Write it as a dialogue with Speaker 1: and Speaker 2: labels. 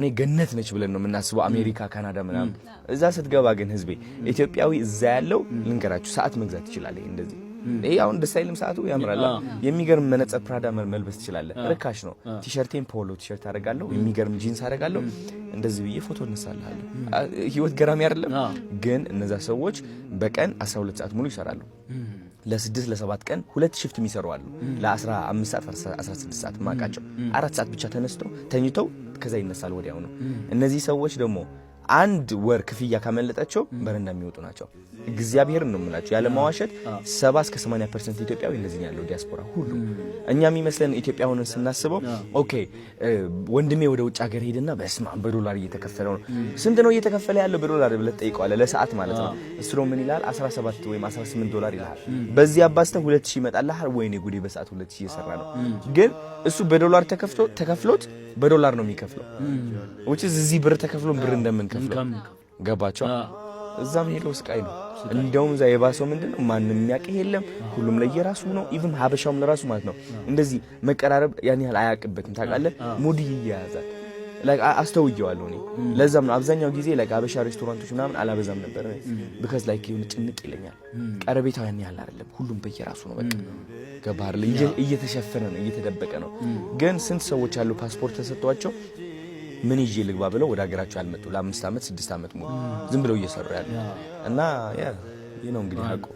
Speaker 1: እኔ ገነት ነች ብለን ነው የምናስበው፣ አሜሪካ፣ ካናዳ ምናምን። እዛ ስትገባ ግን ህዝቤ ኢትዮጵያዊ እዛ ያለው ልንገራችሁ፣ ሰዓት መግዛት ትችላለህ። እንደዚህ ይሄ አሁን ደስ አይልም? ሰዓቱ ያምራል። የሚገርም መነጽር ፕራዳ መልበስ ትችላለህ። ርካሽ ነው። ቲሸርቴን polo T-shirt አደርጋለሁ። የሚገርም ጂንስ አደርጋለሁ። እንደዚህ ብዬ ፎቶ እነሳልሃለሁ። ህይወት ገራሚ አይደለም? ግን እነዛ ሰዎች በቀን 12 ሰዓት ሙሉ ይሰራሉ። ለ6 ለ7 ቀን ሁለት shift የሚሰሩ አሉ። ለ15 ሰዓት፣ 16 ሰዓት ማቃቸው 4 ሰዓት ብቻ ተነስተው ተኝተው ከዛ ይነሳል ወዲያው ነው። እነዚህ ሰዎች ደግሞ አንድ ወር ክፍያ ካመለጣቸው በረንዳ የሚወጡ ናቸው። እግዚአብሔርን ነው የምላቸው ያለ ማዋሸት 70 እስከ 80% ኢትዮጵያዊ እንደዚህ ነው ያለው ዲያስፖራ ሁሉ። እኛ የሚመስለን ኢትዮጵያ ሆነን ስናስበው okay ወንድሜ ወደ ውጭ ሀገር ሄድና በስመ አብ በዶላር እየተከፈለው ነው። ስንት ነው እየተከፈለ ያለው በዶላር ብለህ ትጠይቀዋለህ፣ ለሰዓት ማለት ነው። እሱ ደግሞ ምን ይላል? 17 ወይም 18 ዶላር ይልሃል። በዚህ አባዝተህ 2000 ይመጣልሃል። ወይኔ ጉዴ፣ በሰዓት 2000 እየሰራ ነው። ግን እሱ በዶላር ተከፍቶ ተከፍሎት በዶላር ነው የሚከፍለው። which is እዚህ ብር ተከፍሎ ብር እንደምንከፍለው ገባቸው። እዛም ሄደው ስቃይ ነው። እንደውም እዛ የባሰው ምንድን ነው? ማንም የሚያውቅህ የለም። ሁሉም ለየራሱ ነው። Even ሀበሻውም ለራሱ ማለት ነው። እንደዚህ መቀራረብ ያን ያህል አያውቅበትም። ታውቃለህ፣ ሙድ ይያያዛል። Like አስተውየዋለሁ እኔ። ለዛም ነው አብዛኛው ጊዜ like ሀበሻ ሬስቶራንቶች ምናምን አላበዛም ነበር። Because like የሆነ ጭንቅ ይለኛል። ቀረቤታው ያን ያህል አይደለም። ሁሉም በየራሱ ነው። በቃ ገባህ አይደል? እየተሸፈነ ነው፣ እየተደበቀ ነው። ግን ስንት ሰዎች ያሉ ፓስፖርት ተሰጥቷቸው ምን ይዤ ልግባ ብለው ወደ ሀገራቸው ያልመጡ ለ5 ዓመት 6 ዓመት ሙሉ ዝም ብለው እየሰሩ ያሉ እና yeah ይህ ነው እንግዲህ ሀቁ።